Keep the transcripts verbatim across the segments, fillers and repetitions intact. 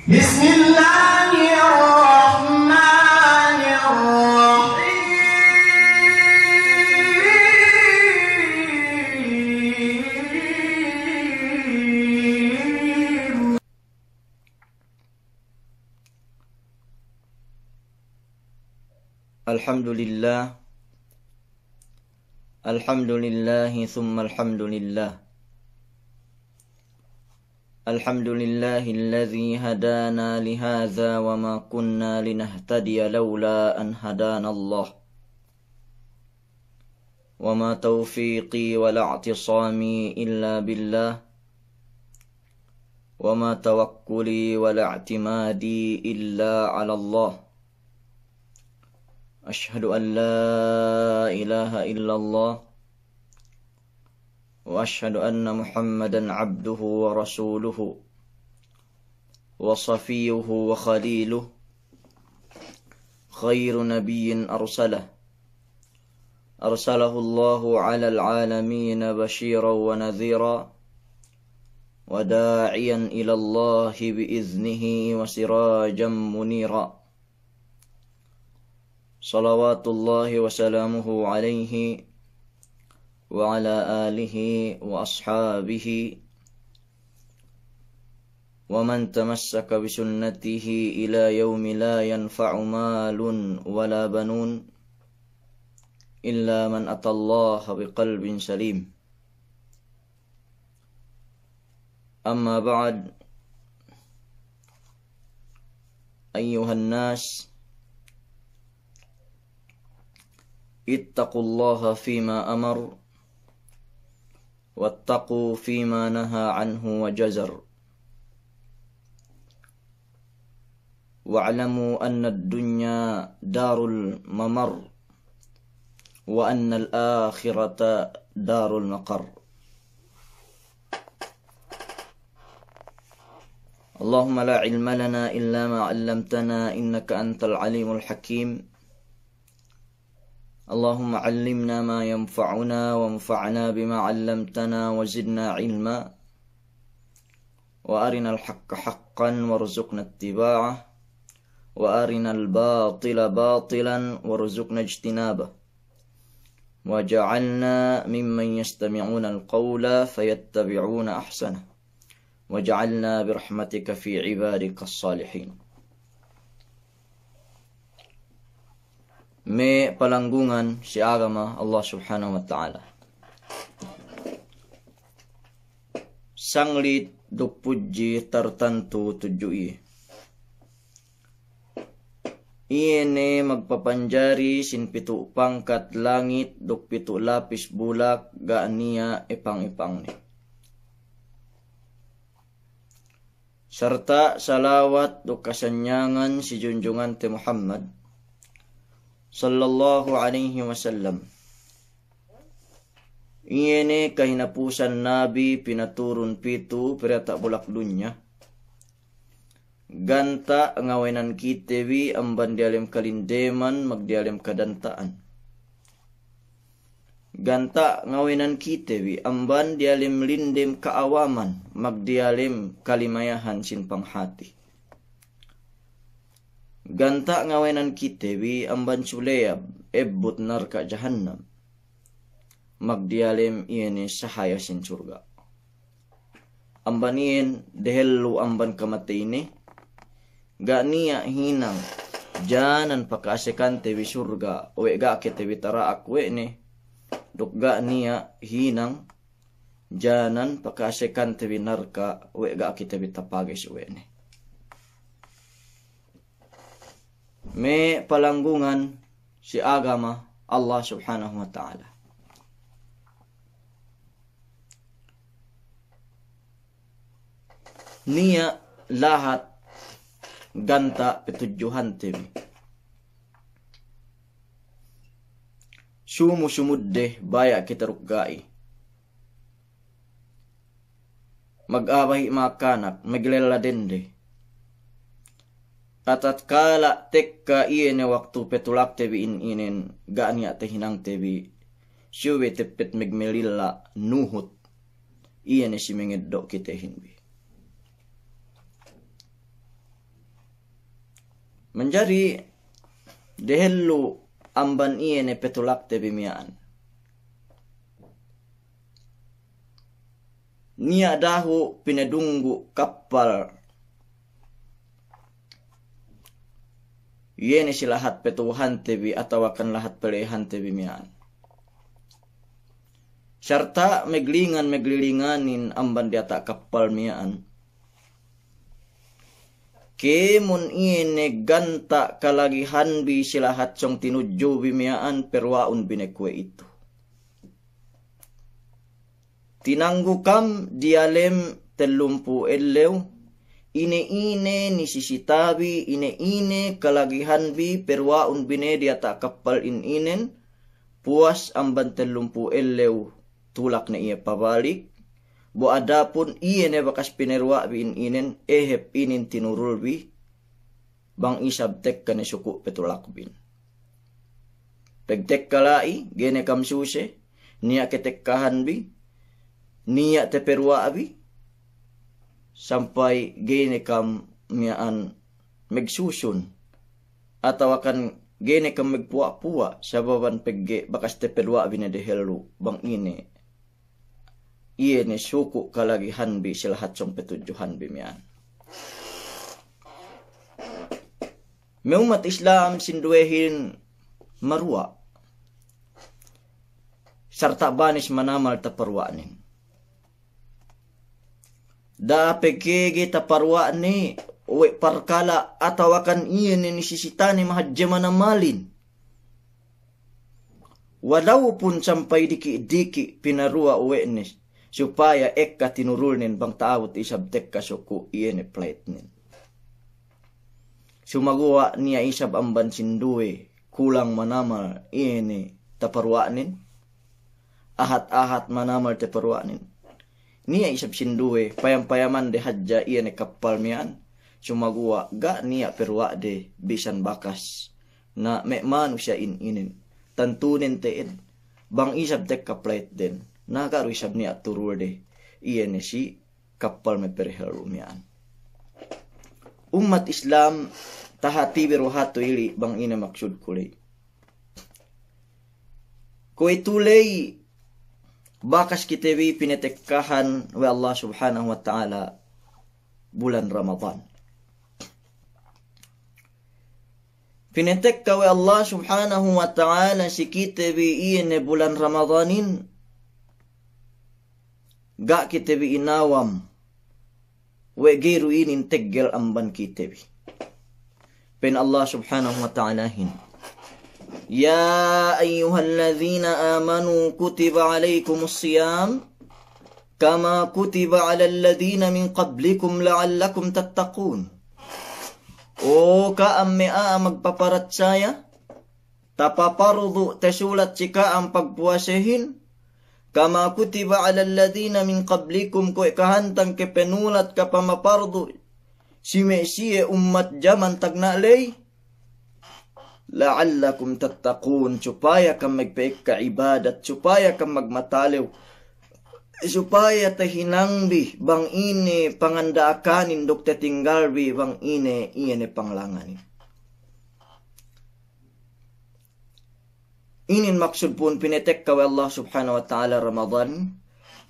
بسم الله الرحمن الرحيم. الحمد لله. الحمد لله ثم الحمد لله. الحمد لله الذي هدانا لهذا وما كنا لنهتدي لولا أن هدانا الله. وما توفيقي ولا اعتصامي إلا بالله. وما توكلي ولا اعتمادي إلا على الله. أشهد أن لا إله إلا الله، وأشهد أن محمدا عبده ورسوله، وصفيه وخليله، خير نبي أرسله، أرسله الله على العالمين بشيرا ونذيرا، وداعيا إلى الله بإذنه وسراجا منيرا. صلوات الله وسلامه عليه وعلى آله وأصحابه ومن تمسك بسنته إلى يوم لا ينفع مال ولا بنون إلا من أتى الله بقلب سليم. أما بعد، أيها الناس، اتقوا الله فيما أمر، واتقوا فيما نهى عنه وزجر. واعلموا أن الدنيا دار الممر، وأن الآخرة دار المقر. اللهم لا علم لنا إلا ما علمتنا إنك أنت العليم الحكيم. اللهم علمنا ما ينفعنا وانفعنا بما علمتنا وزدنا علما. وأرنا الحق حقا وارزقنا اتباعه، وأرنا الباطل باطلا وارزقنا اجتنابه، واجعلنا ممن يستمعون القول فيتبعون أحسنه، واجعلنا برحمتك في عبادك الصالحين. Me' palanggungan si agama Allah Subhanahu wa Ta'ala. Sanglit duk pudji tartantu tudju iye. Iye ne magpapanjari sin pitu' pangkat langit duk pitu' lapis bulak ga' niya' epang-epangne. Sarta' salawat duk kasanyangan si junjungante Muhammad sallallahu alaihi wasallam. Iye ne kahinapusan nabi pinaturun pitu' pirata' bulak dunya. Ganta' ngawenan kite bi amban diyalem kalindeman magdiyalem kadanta'an. Ganta' ngawenan kite bi amban diyalem lindem ka'awaman magdiyalem kalimayahan sin panghati. Ganta' ngawenan kite bi amban suleyab ebbut narka' jahannam magdiyalem iye ne sahaya sin surga'. Amban iyan dehellu amban kamateyne, ga' niya' hinang janan paka'asekante bi surga' we' ga' kite bi tara'ak we' ne, duk ga' niya' hinang janan paka'asekante bi narka' we' ga' kite bi tapages we' ne. Me' palanggungan si agama Allah Subhanahu wa Ta'ala. Niya' lahat ganta' pitudjuhante bi. Sumu-sumudde baya' kite duk ga'i. Mag-a'a bahi' makanak, maglella dende. Atatkala tekka iye ne waktu petulakte bi in inen, ga' niya' tehinangte bi, subey teppet magmelilla nuhut iye ne si mengeddo' kitehin bi. Manjari dehellu amban iye ne petulakte bi miya'an. Niya' dahu' pinedunggu' kappal iye ne si lahat petuhante bi atawakan lahat pelehante bi miya'an. Sarta' meglingan-meglilinganin amban diyata' kappal miya'an. Kēmon iye ne ganta' kalagihanbi si lahat sōng tinudjubi miya'an, peruwa'unbi ne kuwe'itu. Tinanggu kam diyalem tellumpū' ellew, ine-ine nisisitabi, ine-ine kalagihanbi, peruwa'unbi ne diyata' kappal in inen, puwas amban tellumpū' ellew tulak ne iye pabalik, bu adapun iye ne bakas pineruwa'bi in inen, ehep inin tinurulbi, bang isab tekka ne suku' petulakbin. Pegtekka la'i, ga'i ne kam suse, niya' ketekkahanbi, niya' teperuwa'bi, sampay ga'i ne kam miya'an megsusun, atawakan ga'i ne kam megpuwa'-puwa', sababan pegge' bakas teperuwa'bi ne dehellu, bang ine iye ne suku' kalagihanbi si lahat sōng petudjuhanbi miya'an. Me' ummat Islam sinduwehin maruwa'. Sarta' banes manamal taparuwa'nen. Da'a pe kege taparuwa'ne we' parkala' atawakan iye ne nisisitane mahadje manamalin. Walaupun sampay diki'-diki' pinaruwa' we' ne, supaya ekka tinurulnen bang ta'abut isab tekka suku' iye ne platenen. Sumaguwa' niya' isab amban sinduwe kulang manamal iye ne taparuwa'nen. Ahat-ahat manamal taparuwa'nen. Niya' isab sinduwe payam-payamande hadja iye ne kappal miya'an. Sumaguwa' ga' niya' peruwa'de bisan bakas. Na me' manusiya'in inin, tantunen te'ed, bang isab tekka plateden, na ga' du isab niya' turulde iye ne si kappal me' perehellu miya'an. Ummat Islam, tahatibi du hatu ili' bang ine maksudku ley. Kuwe'itu ley bakas kite bi pinetekkahan we' Allah Subhanahu wa Ta'ala bulan Ramadan. Pinetekka we' Allah Subhanahu wa Ta'ala si kite bi iye ne bulan Ramadanin, ga' kite bi inawam we' ga'i du inin teggel amban kite bi. Pa'in Allah Subhanahu wa Ta'alahin, يا أيها الذين آمنوا كتب عليكم الصيام كما كتب على الذين من قبلكم لعلكم تتقون. O ka'am me' a'a magpaparatsaya, tapapardu' tesulat si ka'am pagpuwasehin, كما كتب على الذين من قبلكم, kuwe' kahantang ke penulat kapamapardu' si me' siye ummat jaman tagna' ley, لعلكم تتقون, supaya kam magpa'ekka ibadat, supaya kam magmatalew, supaya tahinangbi bang ine panganda'akanin duk tatinggalbi bang ine iye ne panglanganin. Inin maksud pu'un pinetekka we' Allah Subhanahu wa Ta'ala Ramadan,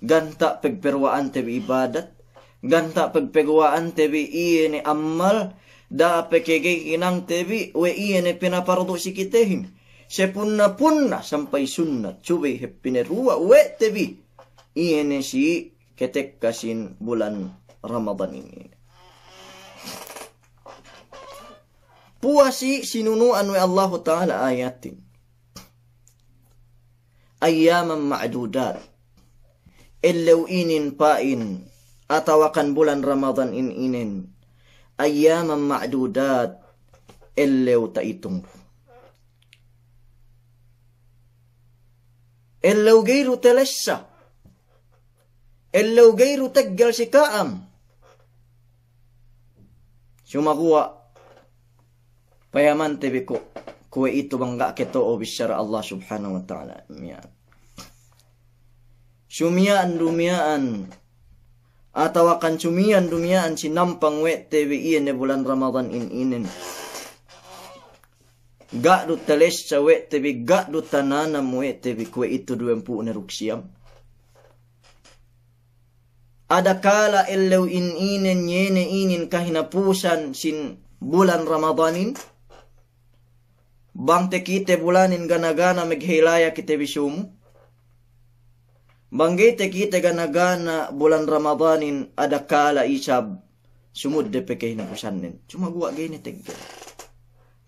ganta' pegperuwa'ante bi ibadat, ganta' pegperuwa'ante bi iye ne ammal, da'a pe kege hinangte bi we' iye ne pinapardu' si kitehin. Sapunna-punna sampay sunnat, subey hep pineruwa' we' te bi iye ne si ketekka sin bulan Ramadan inin. Puwas sinunu'an we' Allahu Ta'ala ayatin. أياما معدودات. Ellew inin pa'in, atawakan bulan Ramadan in inin. أياما معدودات. Ellew ta'itung. Ellew ga'i du telessa. Ellew ga'i du teggel si ka'am. Sumaguwa' payamante bi ku-, kuwe'itu bang ga' keto'o bissara Allah Subhanahu wa Ta'ala miya'an. Sumiya'an du miya'an, atawakan sumiya'an du miya'an sinampang we' te bi iye ne bulan Ramadan in inin. Ga' du talessa we' te bi, ga' du tananam we' te bi kuwe'itu duwempū' ne duk siyam. Adakala ellew in inen, iye ne inin kahinapusan sin bulan Ramadanin. Bang takite bulanin gana-gana maghelaya kite bi sumu. Bang ga'i takite gana-gana bulan Ramadanin, adakala isab sumudde pe kahinapusannen. Sumaguwa' ga'i ne teggel.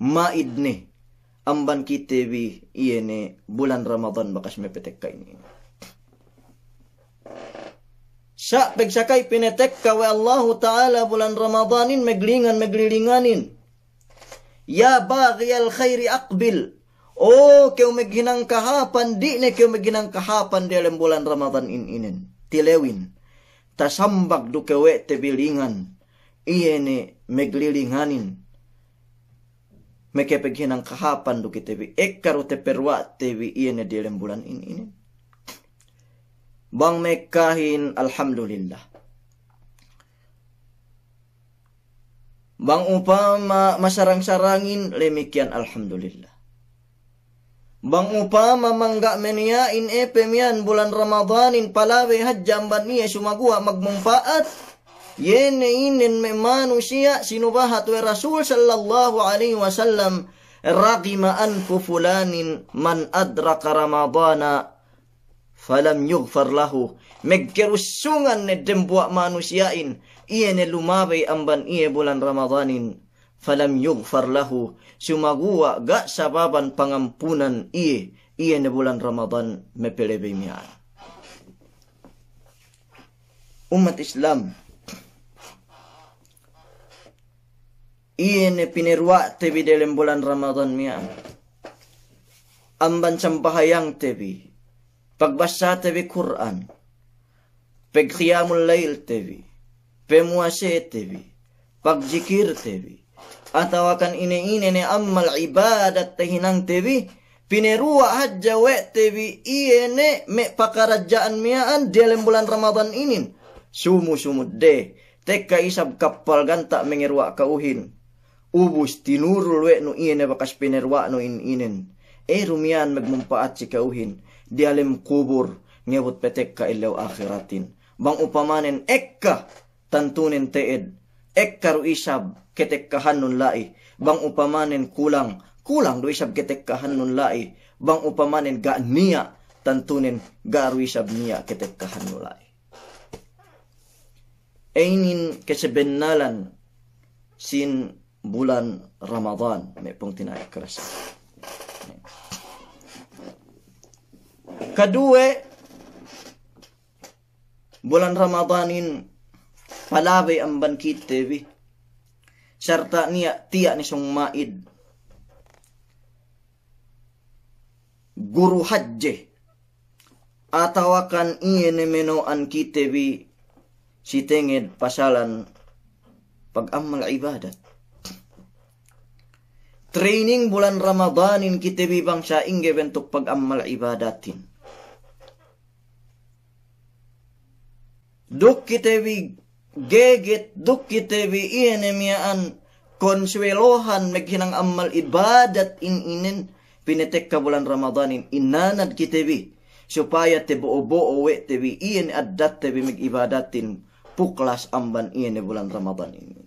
Ma'id ne amban kite bi iye ne bulan Ramadan bakas mapatekka inin. Sa' pagsakay pinatekka we' Allahu Ta'ala bulan Ramadanin, maglingan, maglilinganin. Ya baghiyal khairi aqbil. O kew maghinang kahāpan, di' ne kew maghinang kahāpan diyalem bulan Ramadan in inen. Tilewin. Tasambag du kew we' te bi lingan. Iye ne maglilinganin. Makapaghinang kahāpan du kite bi. Ekka du taparuwa' te bi iye ne diyalem bulan in inen. Bang mekkahin, alhamdulillah. Bang upama masarang-sarangin, damikkiyan alhamdulillah. Bang upama mangga' maniya'in, e, pe miya'an bulan Ramadanin palabey hadja amban iye sumaguwa' magmumpa'at, iye ne inin me' manusiya' sinubahat we' Rasul sallallahu alaihi wasallam, raghima anfu fulanin man adraka Ramadana falam yughfar lahu. Magkarusungan ne dembuwa' manusiya'in, iye ne lumabey amban iye bulan Ramadanin, falam yughfar lahu, sumaguwa' ga' sababan pangampunan iye, iye ne bulan Ramadan mapalabey miya'an. Ummat Islam, iye ne pinaruwa' te bi diyalem bulan Ramadan miya'an. Amban sambahayang te bi, pagbassa te bi Kur'an, pagqiyamul lail te bi, pamuwase te bi, pagjikir te bi, atawakan ine-ine ne ammal ibadat tahinang te bi, pinaruwa' hadja we' te bi iye ne me' pakaradja'an miya'an diyalem bulan Ramadan inin. Sumu-sumudde, tekka isab kappal ganta' mangaruwa' ka'uhin. Ubus tinurul we' nu iye ne bakas pinaruwa'nu in inen. E, du miya'an magmumpa'at si ka'uhin diyalem kubul, ngabut pe tekka ellew ahiratin. Bang upamanen ekka, tantunen te'ed, ekka du isab katakkahannun la'i. Bang upamanen kulang, kulang du isab katakkahannun la'i. Bang upamanen ga' niya', tantunen ga' du isab niya' katakkahannun la'i. E, inin kasabennalan sin bulan Ramadan, me' pungtina'i karasahan. Kaduwe, bulan Ramadanin palabey amban kite bi, sarta' niya' tiya' ne sōng ma'id guru hadje, atawakan iye ne meno'an kite bi si tenged pasalan pag-ammal ibadat. Training bulan Ramadanin kite bi bang sa'ingge bentuk pag-ammal ibadatin. Duk kite bi geget, duk kite bi iye ne miya'an konsuwelohan maghinang ammal ibadat in inen, pinatekka bulan Ramadanin inanad kite bi, supaya tabo'o-bo'o we' te bi iye ne addat te bi magibadatin puklas amban iye ne bulan Ramadan inin.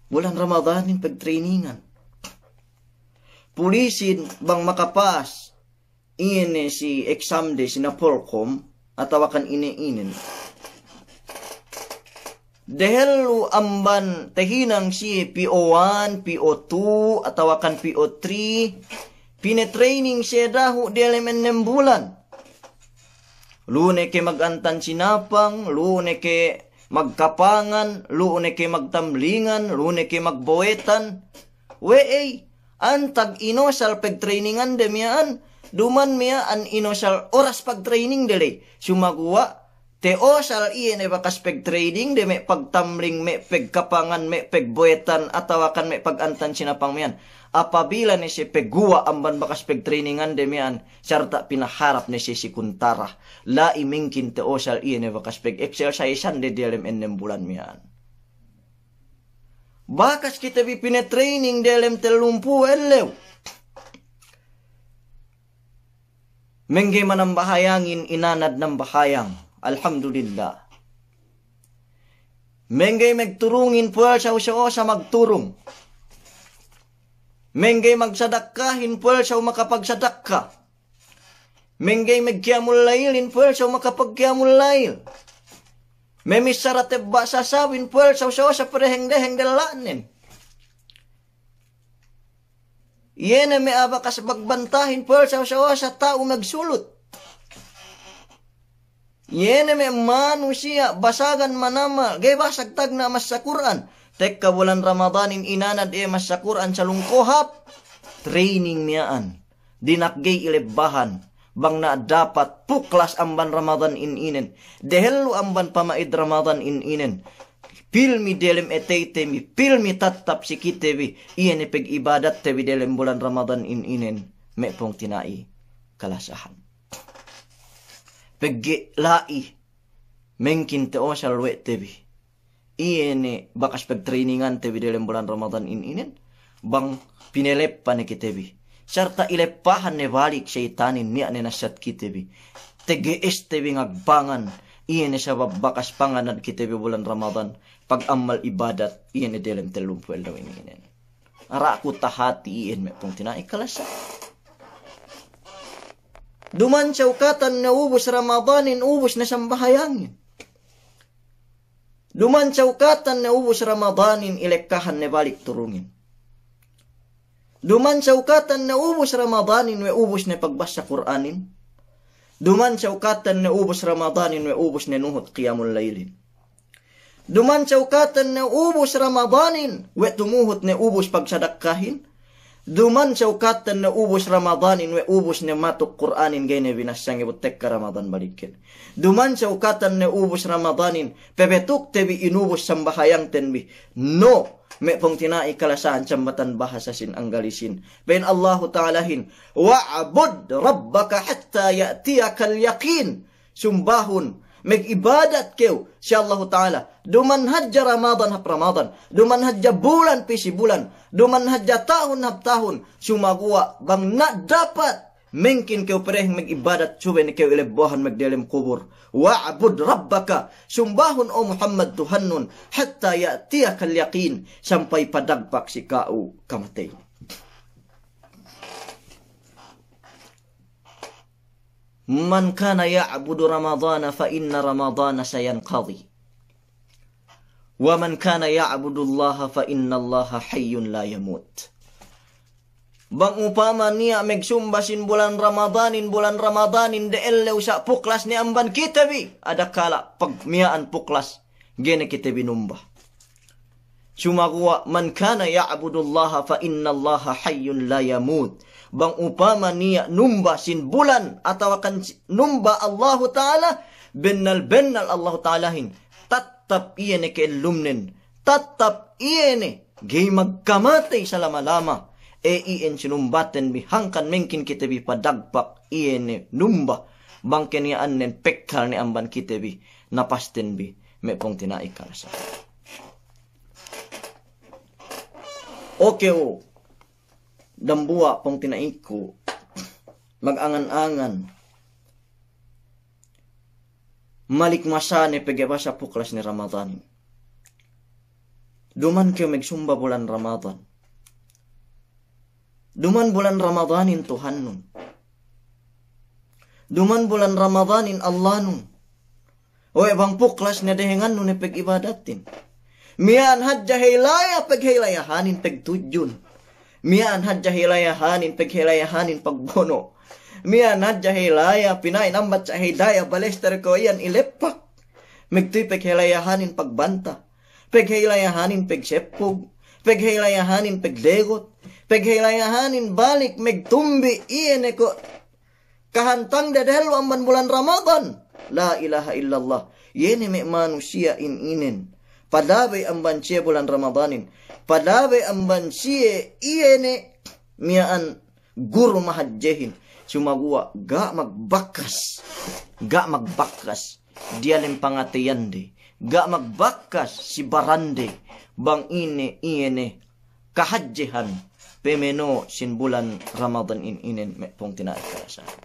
Bulan Ramadanin pagtrainingan. Pulisin bang makapas iye ne si exam de si Napolcom, atawakan ine-inen. Dehellu amban tahinang siye P O one, P O two, atawakan P O three, pinatraining siye dahu' diyalem ennem bulan. Lu ne ke magantan sinapang, lu ne ke magkapangan, lu ne ke magtamlingan, lu ne ke magbowetan. We'ey, antag inosal pagtrainingan de miya'an, duman miya'an inosal oras pagtraining de ley. Sumaguwa', ta'osal iye ne bakas pagtraining de me' pagtamling, me' pagkapangan, me' pagbowetan, atawakan me' pagantan sinapang miya'an. Apabila ne siye paguwa' amban bakas pagtrainingan de miya'an, sarta' pinaharap ne siye si kuntara. La'i mingkin ta'osal iye ne bakas pag-exercise-an de diyalem ennem bulan miya'an. Bakas kite bi pinatraining delem tellumpū' ellew. Mengge manambahayangin inanad nambahayang. Alhamdulillah. Mengge magturungin puwelsa usa-usa magturung. Mengge magsadakkahin puwelsa makapagsadakka. Mengge magkiyamul laylin puwelsa makapagkiyamul layl. Memissara tebba' sasabin puwelsa usa-usa padeheng-deheng della'nen. Iye ne me' a'a bakas magbantahin puwelsa usa-usa ta'u magsulut. Iye ne me' manusiya' basagan manamal, ga'i basag tagna' massa Kur'an. Tekka bulan Ramadanin inanad iye massa Kur'an salung kohap. Training miya'an. Dina'ak ga'i ilebbahan. Bang na' dapat puklas amban Ramadan in inen. Dehellu amban pama'id Ramadan in inen. Pilmi delem eteytebi, pilmi tattap si kitebi, iye ne pag'ibadatte bi delem bulan Ramadan in inen, me' pungtina'i kalasahan. Pegge' la'i, mengkin te'osal we' tebi. Iye ne bakas pagtrainingante bi delem bulan Ramadan in inen, bang pineleppa ne kitebi. Sarta' ileppahan ne balik seyitanin niya' ne nasat kitebi. Tege'este bi ngagbangan, iye ne sabab bakas panganad kitebi bulan Ramadan, pag'amal ibadat, iye ne delem tellumpū' ellew in inen. Ara'ku tahati iyan me' pungtina'i kalasa. Duman sawkatan ne ubus Ramadanin, ubus ne sambahayangin. Duman sawkatan ne ubus Ramadanin, ilekkahan ne balik turungin. Duman sawkatan ne ubus Ramadanin, we' ubus ne pagbassa Kur'anin. Duman sawkatan ne ubus Ramadanin, we' ubus ne nuhut kiyamul laylin. Duman sawkatan ne ubus Ramadanin, we' tumuhut ne ubus pagsadakkahin. Duman sawkatan ne ubus Ramadanin, we' ubus ne matuk Kur'anin ga'i ne binassa ngebut tekka Ramadan balikin. Duman sawkatan ne ubus Ramadanin, pebetukte bi inubus sambahayangten bi. No, me' pungtina'i kalasahan sambatan bahasa sin Anggalisin. Pa'in Allahu Ta'alahin, "Wa'bud rabbaka hatta ya'tiyakal yaqin." Sumbahun, mag'ibadat kew si Allahu Ta'ala. Duman hadja Ramadan hap Ramadan. Duman hadja bulan pī si bulan. Duman hadja tahun hap tahun. Sumaguwa' bang na' dapat mengkin kew pereheng mag'ibadat subey ne kew ilebbohan magdelem kubur. Wa'bud rabbaka. Sumbahun, o Muhammad, Tuhannun. Hatta ya'tiyakal yaqin. Sampay padagpak si ka'u kamatey. Man kana ya'budu Ramadana fa inna Ramadana sayanqadi. Wa man kana ya'budullaha fa innallaha hayyun la yamut. Bang upama niya' magsumba sin bulan Ramadanin, bulan Ramadanin de ellew sa' puklas ne amban kite bi, adakala' pag miya'an puklas, ga'i ne kite bi numba. Sumaguwa', man kana ya'budullaha fa innallaha hayyun la yamut. Bang upama niya' numba sin bulan atawakan si-, numba Allahu Ta'ala, bennal-bennal Allahu Ta'alahin tattap iye ne ke'ellumnen, tattap iye ne ga'i magkamatey salama-lama. E iyan sinumbaten bi hangkan mengkin kite bi padagpak iye ne numba, bang keniya'annen pekkal ne amban kite bi, napasten bi me' pungtina'i kalasa. Oke, o dambuwa' pungtina'iku, magangan-angan malik masa ne pegge' basa puklas ne Ramadan. Duman kew magsumba bulan Ramadan. Duman bulan Ramadanin Tuhannun. Duman bulan Ramadanin Allahnun. Owe' bang puklas ne dehengannu ne peg'ibadatin. Miya'an hadja heylaya pegheylaya hanin pegtudjun. Miya'an hadja heylaya hanin pegheylaya hanin pagbono'. Miya'an hadja heylaya pina'in ambat sa' heydaya balester ko' iyan ileppak. Megtuy pegheylaya hanin pagbanta. Pegheylaya hanin pegseppug. Pegheylaya hanin pegdegot. Pegheylaya hanin balik megtumbi' iye ne ko' kahantang dedehellu amban bulan Ramadan. La ilaha illallah. Iye ne me' manusiya'in inen. Padabey amban siye bulan Ramadanin. Padabey amban siye iye ne miya'an guru mahadjehin. Sumaguwa' ga' magbakas. Ga' magbakas. Diyalem pangateyande. ga' magbakas si barande bang ine, iye ne kahadjehan pemeno' sin bulan Ramadan in inen me' pungtina'i kalasahan.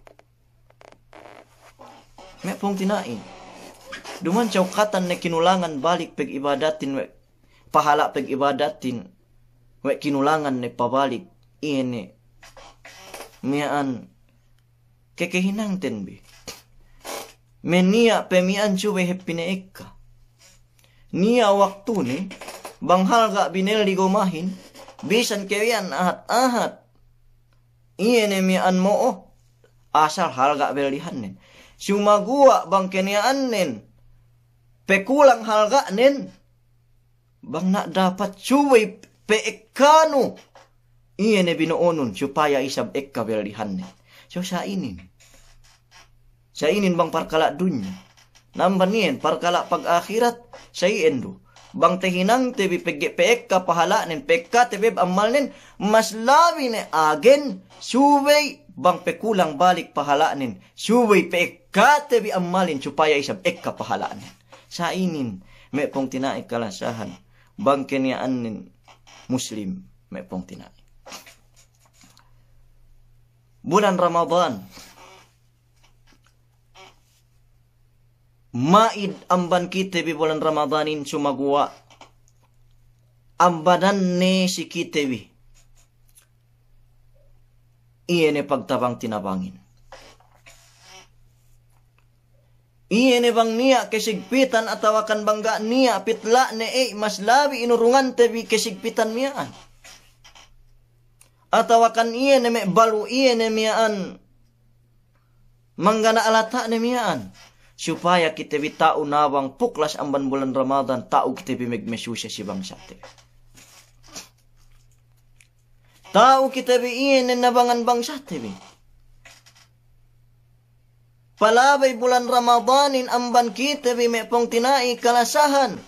Me' pungtina'i. Duman sawkatan ne kinulangan balik pegibadatin we' pahala' pegibadatin we' kinulangan ne pabalik iye ne miya'an kekehinangten bi. Me' niya' pe miya'an subey hep pine'ekka. Niya' waktune, bang halga' binelli gomahin, bisan kew iyan ahat-ahat. Iye ne miya'an mo'o, asal halga' bellihannen. Sumaguwa' bang keniya'annen, pekulang halga'nen, bang na' dapat subey pe'ekkanu. Iye ne bino'onun supaya isab ekka bellihannen. So sa inin. Sa inin bang parkala' dunya. Na amban iyan parkala' pag-ahirat, sa iyan du. Bang tehinangte bi pegge' pe'ekka pahala'nen, pe'ekkate bi ammalnen, mas labi ne agen subey bang pekulang balik pahala'nen, subey pe'ekkate bi ammalin supaya isab ekka pahala'nen. Sa inin me' pungtina'i kalasahan. Bang keniya'annen Muslim, me' pungtina'i. Bulan Ramadan. Ma'id amban kite bi bulan Ramadanin sumaguwa' ambanan ne si kite bi. Iye ne pagtabang-tinabangin. Iye ne bang niya' kesigpitan atawakan bang ga' niya' pitla'ne, ey, mas labi inurungante bi kesigpitan miya'an. Atawakan iye ne me' balu' iye ne miya'an manggana' lata'ne miya'an. Supaya kite bi ta'u nabang puklas amban bulan Ramadan, ta'u kite bi megmasuse si bangsate. Ta'u kite bi iye ne nabangan bangsate bi. Palabey bulan Ramadanin amban kite bi me' pungtina'i kalasahan.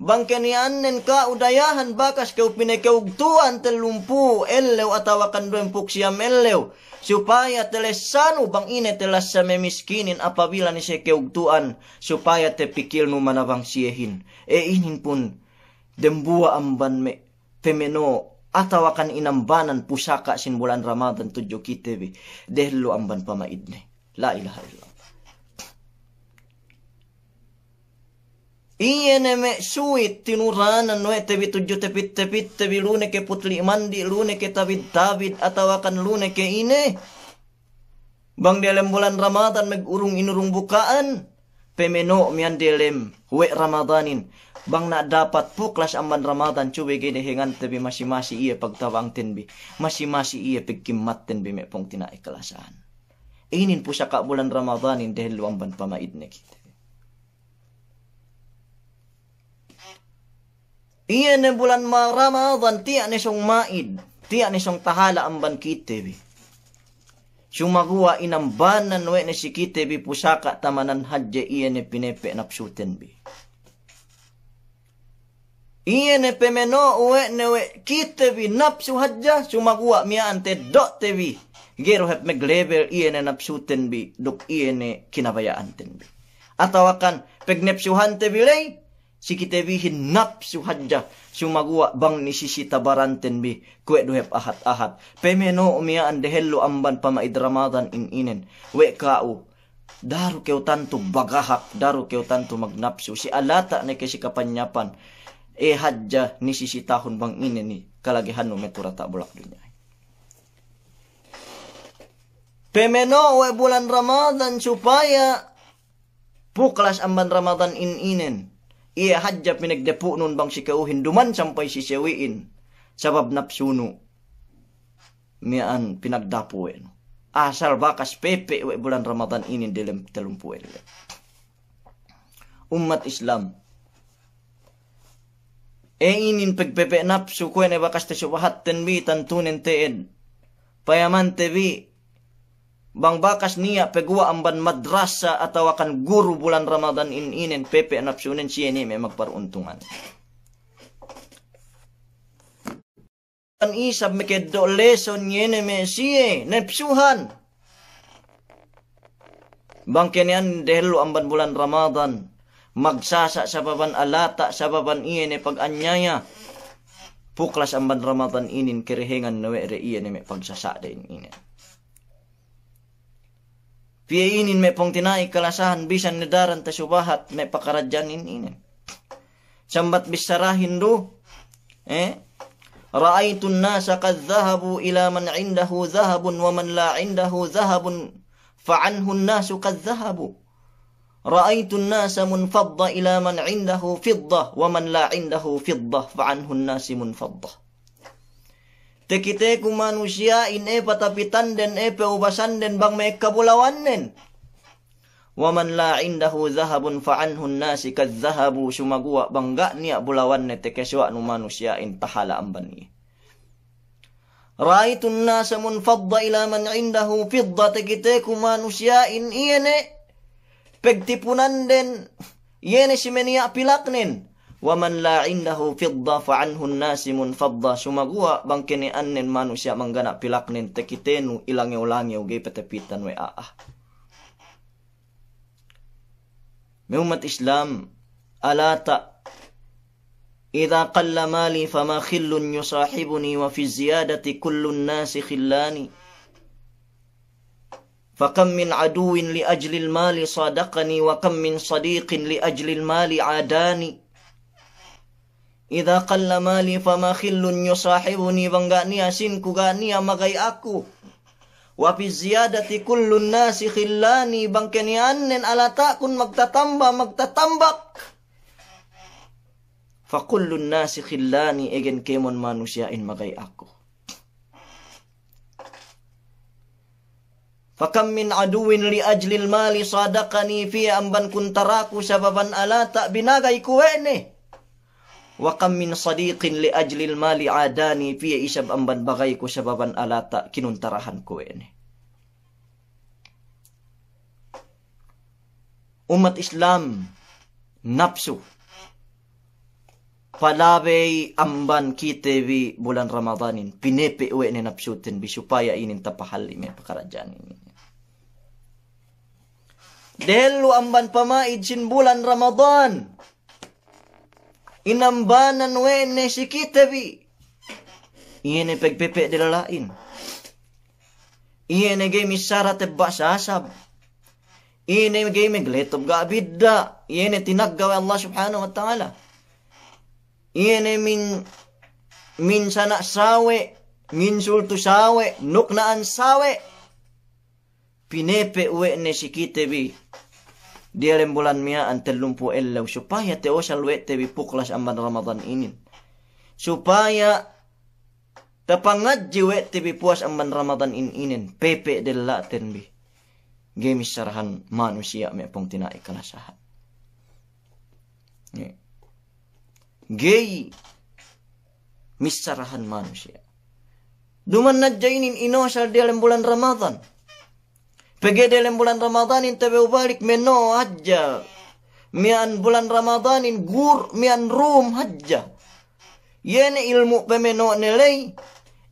Bang keniya'annen ka'u dayahan bakas kew pinekeugtu'an tellumpū' ellew atawakan duwempū' siyam ellew. Supaya telessanu bang ine telassa me' miskinin apabila ne siye keugtu'an. Supaya tepikilnu manabang siyehin. E inin pun dembuwa' amban me' pemeno' atawakan inambanan pusaka' sin bulan Ramadan tudju kite bi dehellu amban pama'idne. La ilaha illallah. Iye ne me' suwit tinuranan we' te bi tudju tepit-tepitte bi, lu ne ke putli' mandi', lu ne ke tabid-tabid, atawakan lu ne ke ine. Bang delem bulan Ramadan megurung inurung buka'an, pemeno' miya'an delem we' Ramadanin. Bang na' dapat puklas amban Ramadan, subey ga'i dehengante bi masi-masi iye pagtabangten bi, masi-masi iye pegkimmatten bi me' pungtina'i kalasahan. Inin pusaka' bulan Ramadanin dehellu amban pama'idne kite. Iye ne bulan ma-, Ramadan, tiya' ne sōng ma'id, tiya' ne sōng tahala' amban kite bi. Sumaguwa' inambanan we' ne si kite bi pusaka' tamanan hadje iye ne pinepe' napsuten bi. Iye ne pemeno' we' ne we' kite bi napsu hadja, sumaguwa' miya'an teddo'te bi. Ga'i du hep meglebel iye ne napsuten bi, duk iye ne kinabaya'anten bi. Atawakan pegnepsuhante bi ley, si kite bihin napsu hadja, sumaguwa' bang nisisita baranten bi, kuwe' du hep ahat-ahat. Pemeno' miya'an dehellu amban pama'id Ramadan in inen. We' ka'u, daru kew tantu bagahak, daru kew tantu magnapsu, si alata' ne ke si kapanyapan. E hadja nisisitahun bang ine ni kalagihannu meturata' bulak dunya. Pemeno' we' bulan Ramadan supaya puklas amban Ramadan in inen. Iye hadja pinegdepu'nun bang si ke'uhin duman sampay si sewi'in. Sabab napsunu miya'an pinagdapu we' nu. Asal bakas pepe' we' bulan Ramadan inin delem tellumpū' ellew. Ummat Islam. E inin pegpepe' napsu kuwe' ne bakas tesubahatten bi tantunen te'ed. Payamante bi bang bakas niya' peguwa' amban madrasa atawakan guru bulan Ramadan in inen pepe' napsunen siye ne me' magparuntungan. Kan isab mekeddo' leson iye ne me' siye nepsuhan. Bang keniyan dehellu amban bulan Ramadan, magsasa' sababan alata', sababan iye ne paganyaya. Puklas amban Ramadan inin kerehengan ne we' de iye ne me' pagsasa'den inin. Piye inin me' pungtina'i kalasahan bisan ne daran tasubahat me' pakaradja'an inin. Sambat bissarahin du, eh? رأيت الناس قد ذهبوا إلى من عنده ذهب ومن لا عنده ذهب فعنه الناس قد ذهبوا. رأيت الناس منفضة إلى من عنده فضة ومن لا عنده فضة فعنه الناس منفضة. Takiteku manusiya'in e patapitanden, e pe'ubasanden bang me' ekka bulawannen. ومن لا عنده ذهب فعنه الناس قد ذهبوا, sumaguwa' bang ga' niya' bulawanne takasuwa'nu manusiya'in tahala' amban iye. رأيت الناس منفضة إلى من عنده فضة, takiteku manusiya'in iye ne pegtipunanden, iye ne si me' niya' pilaknen. ومن لا عنده فضة فعنه الناس منفضة, sumaguwa' bang keniyannen manusiya' manggana' pilaknen, takitenu ilangew-langew ga'i patapitan we' a'a. Me' ummat Islam, alata', إذا قل مالي فما خل يصاحبني وفي الزيادة كل الناس خلاني. فكم من عدو لأجل المال صادقني وكم من صديق لأجل المال عاداني. إذا قل مالي فما خل يصاحبني, bang ga' niya' sīnku ga' niya' magay aku. وفي الزيادة كل الناس خلاني, bang keniyannen alata'kun magtatamba, magtatambak. فكل الناس خلاني, egen kēmon manusiya'in magay aku. فكم من عدو لأجل المال صادقني, piye amban kuntaraku sababan alata' binagay ku we' ne. وكم من صديق لأجل المال عاداني, piye isab amban bagayku sababan alata' kinuntarahan ku we' ne. Ummat Islam, napsu. Palabey amban kite bi bulan Ramadanin, pinepe' we' ne napsuten bi supaya inin tapahalli' me' pakaradja'an inin. Dehellu amban pama'id sin bulan Ramadan, inambanan we' ne si kite bi. Iye ne pegpepe' della'in. Iye ne ga'i missara tebba' sasab. Iye ne ga'i megletob ga' bidda'. Iye ne tinagga' we' Allah Subhanahu wa Ta'ala. Iye ne min-, minsana' sawe', minsultu sawe', nukna'an sawe'. Pinepe' we' ne si kite bi diyalem bulan miya'an tellumpū' ellew supaya te'osal we' te bi puklas amban Ramadan inin. Supaya tapangadji' we' te bi puwas amban Ramadan in-, inin, pepe' della'ten bi. Ga'i missarahan manusiya' me' pungtina'i kalasahan. Ga'i missarahan manusiya'. Duma'in hadja inin inosal diyalem bulan Ramadan. Pegge' diyalem bulan Ramadanin tabew balik meno'o hadja. Miya'an bulan Ramadanin gur, miya'an rum hadja. Iye ne ilmu' pemeno'o ne ley.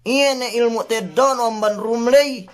Iye ne ilmu' teddo'o amban rum ley.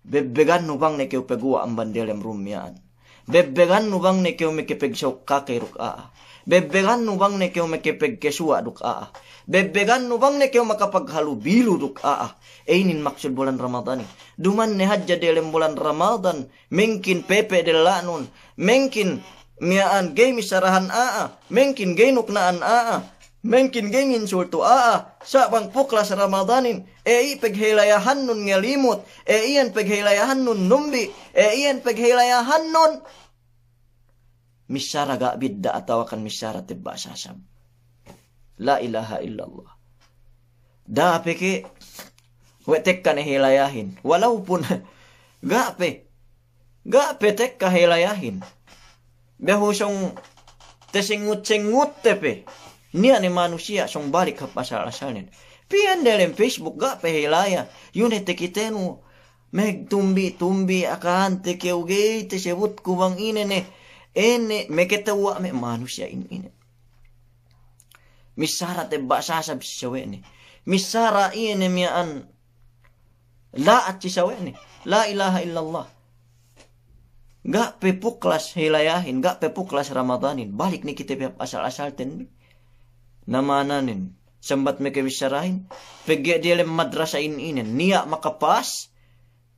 Bebbegannu bang ne kew peguwa' amban diyalem rum miya'an. Bebbegannu bang ne kew mekepegsauk kakey duk a'a. Bebbegannu bang ne kew mekepegkesuwa' duk a'a. Bebbegannu bang ne kew makapaghalubilu duk a'a. E inin maksud bulan Ramadanin. Duma'in ne hadja diyalem bulan Ramadan, mengkin pepe' della'nun, mengkin miya'an ga'i missarahan a'a, mengkin ga'i nukna'an a'a, mengkin ga'i nginsultu a'a, sa' bang puklas Ramadanin, e iye peghelayahannun ngelimut, e iyan peghelayahannun numbi', e iyan peghelayahannun missara ga' bidda' atawakan missara tebba' sasab. La ilaha illallah. Da'a pe ke we' tekka ne helayahin. Walaupun ga' pe, ga' pe tekka helayahin. Behu sōng tesengut-sengutte pe. Niya' ne manusiya' sōng balik hap asal-asalnen. Piyan delem Facebook ga' pe helaya. Iyu ne tekitenu. Megtumbi-tumbi akahante kew ga'i tesebutku bang ine ne. Ine meketewwa' me' manusiya' in-, ine. Missara tebba' sasab si sawe'ne. Missara iye ne miya'an la'at si sawe'ne. La ilaha illallah. Ga' pe puklas hilayahin, ga' pe puklas Ramadanin, balik ne kite bi hap asal-asalten bi. Na mananen, sambat me' kebissarahin, pegge' diyalem madrasa in inen, niya' makapas,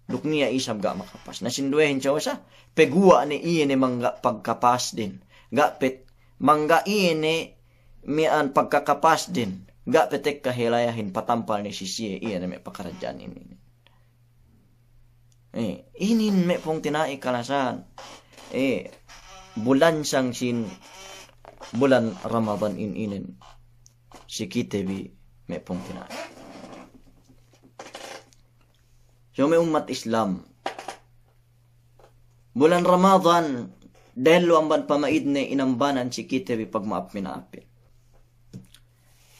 duk niya' isab ga' makapas. Na sinduwehin sa' usa, peguwa' ne iye ne mangga' pagkapasden. Ga' pe, mangga' iye ne miya'an pagkakapasden. Ga' pe tekka hilayahin patampal ne si siye iye ne me' pakaradja'an inin. Eh, inin me' pungtina'i kalasahan. Eh, bulansang sin bulan Ramadan in inen. Si kite bi me' pungtina'i. So me' ummat Islam, bulan Ramadan, dehellu amban pama'idne inambanan si kite bi pagma'ap-mina'apin.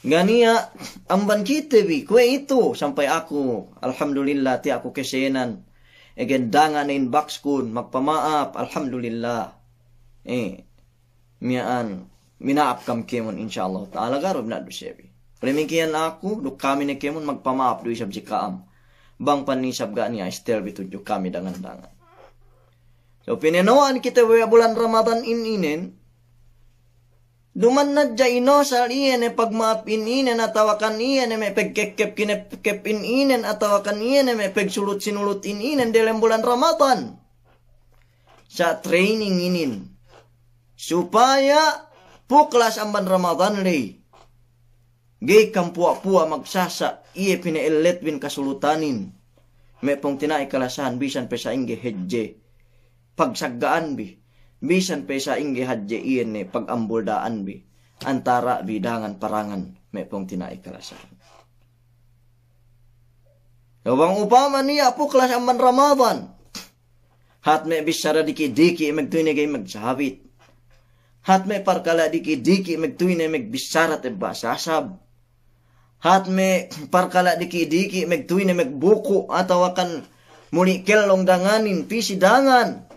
Ga' niya' amban kite bi, kuwe'itu, sampay aku, alhamdulillah, tiya' aku kesenan. Egen dangan ne inboxkun, magpama'ap, alhamdulillah. Eh, miya'an, mina'ap kam kēmon, insya Allah ta'ala, ga' du bina'du sebi. Damikiyan aku, duk kami ne kēmon, magpama'ap du isab si ka'am. Bang pan isab ga' niya' istel bi tudju kami dangan-dangan. So, pineno'an kite we' bulan Ramadan in inen, duman hadja inosal iye ne pagma'ap in inen, atawakan iye ne me' pegkekkep-kinekkep in inen, atawakan iye ne me' pegsulut-sinulut in inen delem bulan Ramadan. Sa' training inin. Supaya puklas amban Ramadan ley. Ga'i kam puwa'-puwa' magsasa', iye pine'ellet bin kasulutanin. Me' pungtina'i kalasahan, bisan pe sa'ingge hadje pagsagga'an bi, bisan pe sa'ingge hadje iye ne pag'ambulda'an bi, antara' bi dangan parangan, me' pungtina'i kalasahan. Bang upama niya' puklas amban Ramadan, hat me' bissara diki'-diki' magtuy ne ga'i magsabit. Hat me' parkala' diki'-diki' magtuy ne magbissara tebba' sasab. Hat me' parkala' diki'-diki' magtuy ne magbuku' atawakan muli' kellong danganin, pī si dangan.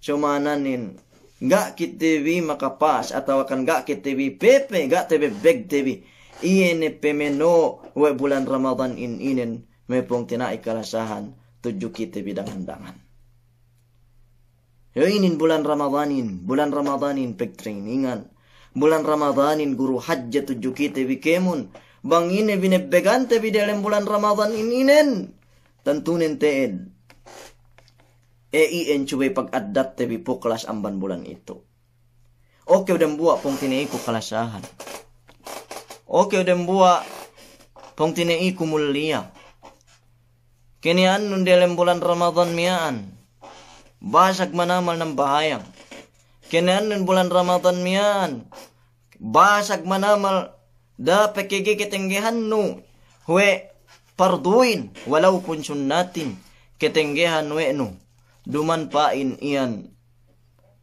So mananen, ga' kite bi makapas atawakan ga' kite bi pepe, ga' tebebbegte bi. Iye ne pemeno' we' bulan Ramadan in inen, me' pungtina'i kalasahan, tudju kite bi dangan-dangan. Yo inin bulan Ramadanin, bulan Ramadanin pegtrainingan. Bulan Ramadanin guru hadja tudju kite bi kēmon. Bang ine binebbegante bi delem bulan Ramadan in inen, tantunen te'ed. E, iyan subey pag'addatte bi puklas amban bulan itu. Oke, u dembuwa' pungtina'iku kalasahan. Oke, u dembuwa' pungtina'iku mulliya. Keniya'annun delem bulan Ramadan miya'an, basag manamal nambahayang. Keniya'annun bulan Ramadan miya'an, basag manamal da'a pe kege ketenggehannu we' parduin, walaupun sunnatin, ketenggehan we' nu. Duman pa'in iyan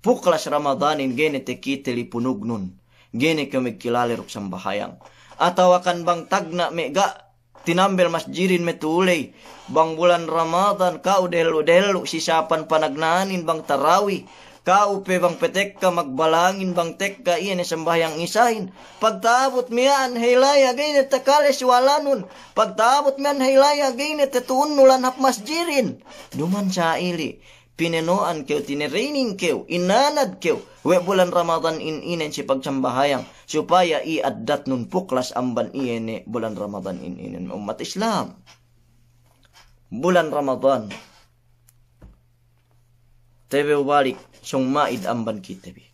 puklas Ramadanin ga'i ne takite lipunugnun, ga'i ne kew magkilale duk sambahayang. Atawakan bang tagna' me' ga' tinambel masjidin me' tu'u ley, bang bulan Ramadan ka'u dehellu'-dehellu' si sapan panagna'anin bang tarawi, ka'u pe bang pe tekka magbalangin bang tekka iye ne sambahayang isahin. Pagta'abut miya'an haylaya ga'i ne takale si walanun. Pagta'abut miya'an haylaya ga'i ne tatu'unnu lan hap masjidin. Duman sa'ili', pineno'an kew, tinerening kew, inanad kew we' bulan Ramadan in inen si pagsambahayang, supaya i addatnun puklas amban iye ne bulan Ramadan in inen, ummat Islam. Bulan Ramadan, tebew balik sōng ma'id amban kite bi.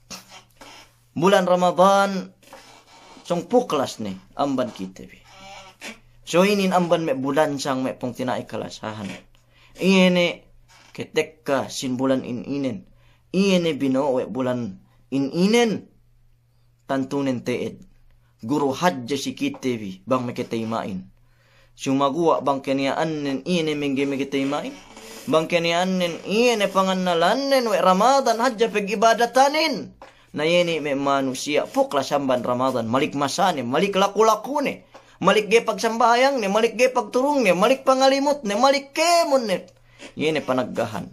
Bulan Ramadan sōng puklas ne amban kite bi. So inin amban me' bulansang me' pungtina'i kalasahan. Iye ne ketekka sin bulan in inen. Iye ne bino'o we' bulan in inen. Tantunen te'ed. Guru hadja si kite bi bang makatayma'in. Sumaguwa' bang keniya'annen iye ne mangga'i makatayma'in. Bang keniya'annen iye ne pangannalannen we' Ramadan hadja pag'ibadatanin. Na iye ne me' manusiya' puklas amban Ramadan, malik masane, malik laku-lakune, malik ga'i pagsambahayangne, malik ga'i pagturungne, malik pangalimutne, malik kēmonne. Iye ne panaggahan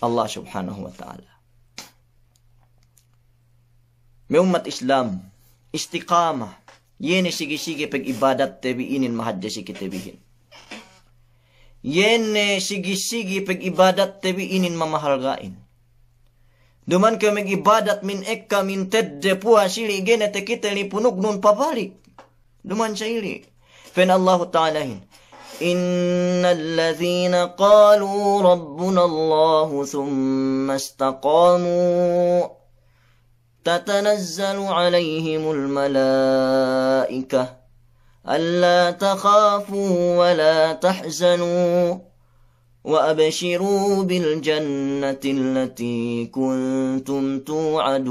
Allah Subhanahu wa Ta'ala. Me' ummat Islam, istiqamah, iye ne sigi-sigi pag'ibadatte bi inin mahadje si kite bihin. Iye ne sigi-sigi pag'ibadatte bi inin mamahalga'in. Duma'in kew mag'ibadat min ekka min tedde puwas ili' ga'i ne takite lipunugnun pabalik. Duma'in sa ili'. Pa'in Allahu Ta'alahin, إن الذين قالوا ربنا الله ثم استقاموا تتنزل عليهم الملائكة ألا تخافوا ولا تحزنوا وأبشروا بالجنة التي كنتم توعدون.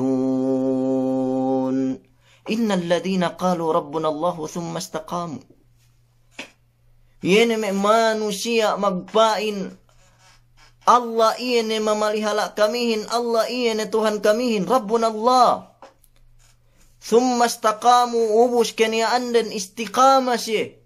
إن الذين قالوا ربنا الله ثم استقاموا. Iye ne me' manusiya' magpa'in, Allah iye ne mamalihala' kamihin, Allah iye ne Tuhan kamihin, Rabbuna Allah. Thumma istaqamu, ubus keniya'anden istiqama siye.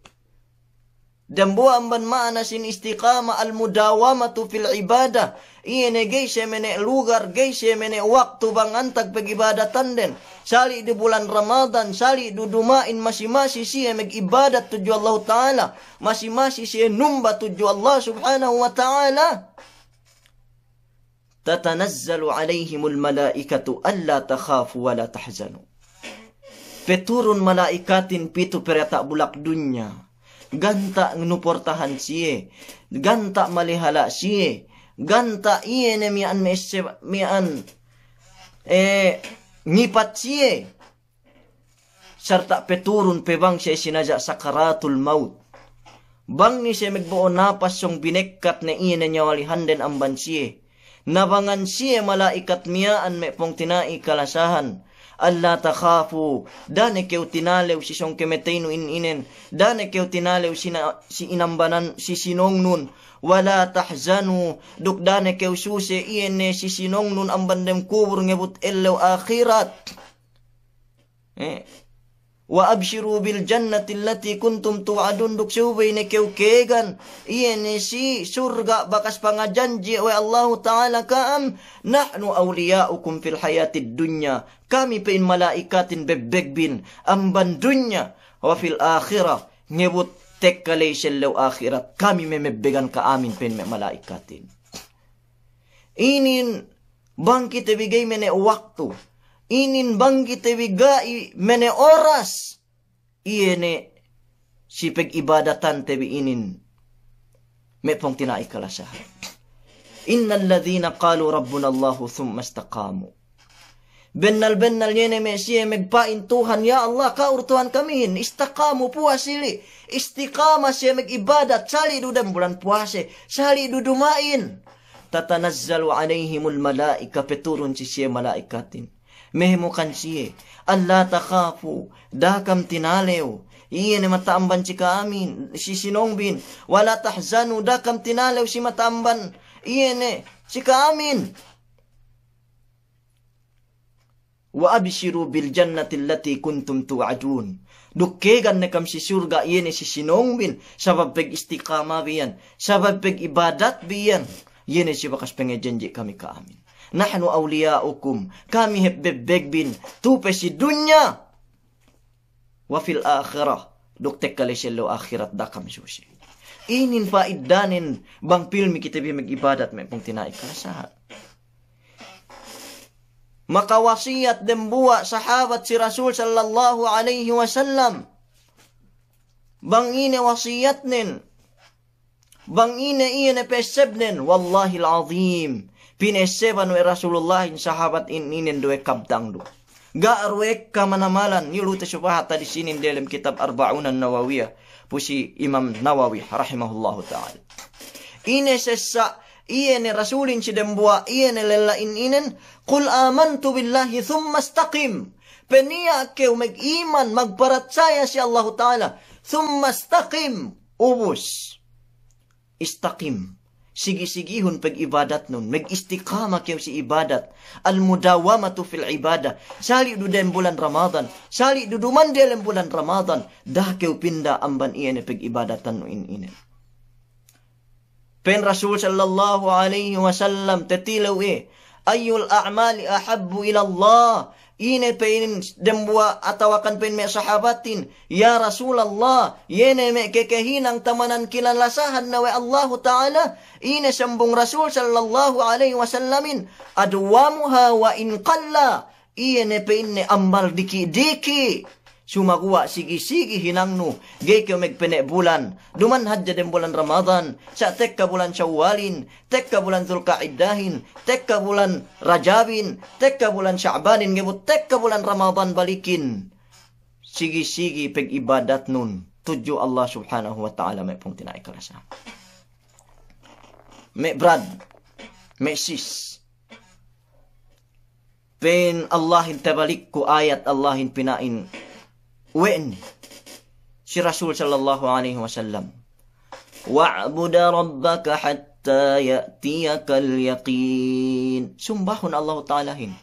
Dambuwa' amban ma'ana sin istiqama, al-mudawamatu fil ibadah. Iye ne ga'i siye mene' lugar, ga'i siye mene' waktu bang antag pag'ibadatanden. Sali' du bulan Ramadan, sali' du duma'in masi-masi siye mag'ibadat tudju Allahu Ta'ala. Masi-masi siye numba tudju Allah Subhanahu wa Ta'ala. تتنزل عليهم الملائكة ألا تخافوا ولا تحزنوا. Paturun mala'ikatin pitu pe diyata' bulak dunya. Ganta' nuportahan siye, ganta' malihala' siye, ganta' iye ne miya'an me'esse-, miya'an, eh, ngipat siye. Sarta' paturun pe bang siye sinaja' sakaratul maut. Bang ne siye magbo'o napas sōng binekkat ne iye ne nyawalihanden amban siye. Nabangan siye mala'ikat miya'an me' pungtina'i kalasahan. Alla takhafu, da'a ne kew tinalew si sōng kamateynu in inen. Da'a ne kew tinalew si na-, si inambanan, si sinōngnun. Wala tahzanu, duk da'a ne kew suse iye ne si sinōngnun amban dem kubur ngebut ellew ahirat. Eh. Wa abshiru bil jannati allati kuntum tu'adun, duk subey ne kew kēgan, iye ne si surga' bakas pangajanji' we' Allahu Ta'ala ka'am, nahnu awliya'ukum fil hayatid dunya, kami pa'in mala'ikatin bebbegbin amban dunya, wa fil akhirah, ngebut tekka ley si ellew ahirat, kami memebbegan ka'amin pa'in me' mala'ikatin. Inin bang kite bi ga'i mene' waktu, inin bang kite bi ga'i mene' oras, iye ne si pag'ibadatante bi inin me' pungtina'i kalasahan. Innal ladhina qalu rabbuna Allahu thumma istaqamu. Bennal-bennal iye ne me' siye magpa'in Tuhan, ya Allah, ka'u du Tuhan kamihin, istaqamu, puwas ili', istiqama siye mag'ibadat, sali' du dem bulan puwase, sali' du duma'in. Tatanazzalu alayhimul mala'ika, paturun si siye mala'ikatin. Mehemukan siye, alla takhafu, da'a kam tinalew, iye ne mata'amban si ka'amin, si sinōngbin, wala tahzanu, da'a kam tinalew si mata'amban, iye ne si ka'amin. Wa abshiru bil jannati allati kuntum tu'adun. Duk kēgan ne kam si surga' iye ne si sinōngbin, sabab pag'istiqama bi iyan, sabab pag'ibadat bi iyan, iye ne si bakas pangajanji' kami ka'amin. Nahnu awliya'ukum, kami hep bebbegbin, tu'u pe si dunya. Wa fil akhirah, duk tekka ley si ellew ahirat da'a kam suse. Inin pa'idanen bang pilmi kite bi mag'ibadat me' pungtina'i kalasahan. Makawasiyat dembuwa' sahabat si Rasul sallallahu alayhi wasallam. Bang ine wasiyatnen, bang ine iye ne pa'essebnen, wallahil azim, pina'esseban we' Rasulullahin sahabat in-, inen duwe kabtang du. Ga' du ekka manamalan, niyu' lu te supahat hadis inin delem kitab Arba'unan Nawawiyah, pu si Imam Nawawi rahimahullahu ta'ala. Ine sessa' iye ne Rasulin si dembuwa' iye ne lella in-, inen, qul amantu billahi thumma istaqim. Peniya' kew mag'iman, magparatsaya si Allahu Ta'ala, thumma istaqim, ubus. Istaqim. Sigi-sigihun pag'ibadatnun, mag'istiqama kew si ibadat. Al-mudawamatu fil ibadah. Sali' du dem bulan Ramadan, sali' du duma'in delem bulan Ramadan, da'a kew pinda amban iye ne pag'ibadatannu in-, inen. Pa'in Rasul sallallahu alayhi wasallam, tetilew iye, ayyul a'mali ahabbu ilallah, Ine pa'in dembuwa' atawakan pa'in me' sahabatin, "Ya Rasulallah, iye ne me' kekehinang tamanan kinalasahan ne we' Allahu Ta'ala?" Ine sambung Rasul sallallahu alaihi wasallamin, "Adwamuha wa in qalla." Iye ne pa'inne ammal diki'-diki'. Sumaguwa' sigi-sigi hinangnu, ga'i kew magpene' bulan. Duman hadja dem bulan Ramadan, sa' tekka bulan Syawwalin, tekka bulan Dzulka'iddahin, tekka bulan Rajabin, tekka bulan Sya'banin, ga'i bu tekka bulan Ramadan balikin. Sigi-sigi pag'ibadatnun tudju Allah Subhanahu wa Ta'ala, me' pungtina'i kalasahan. Me' brad, me' sis. Pa'in Allahin tabalikku ayat Allahin pina'in we' ne si Rasul sallallahu alaihi wasallam, "Wa'bud rabbaka hatta ya'tiyakal yaqin." Sumbahun Allahu Ta'alahin.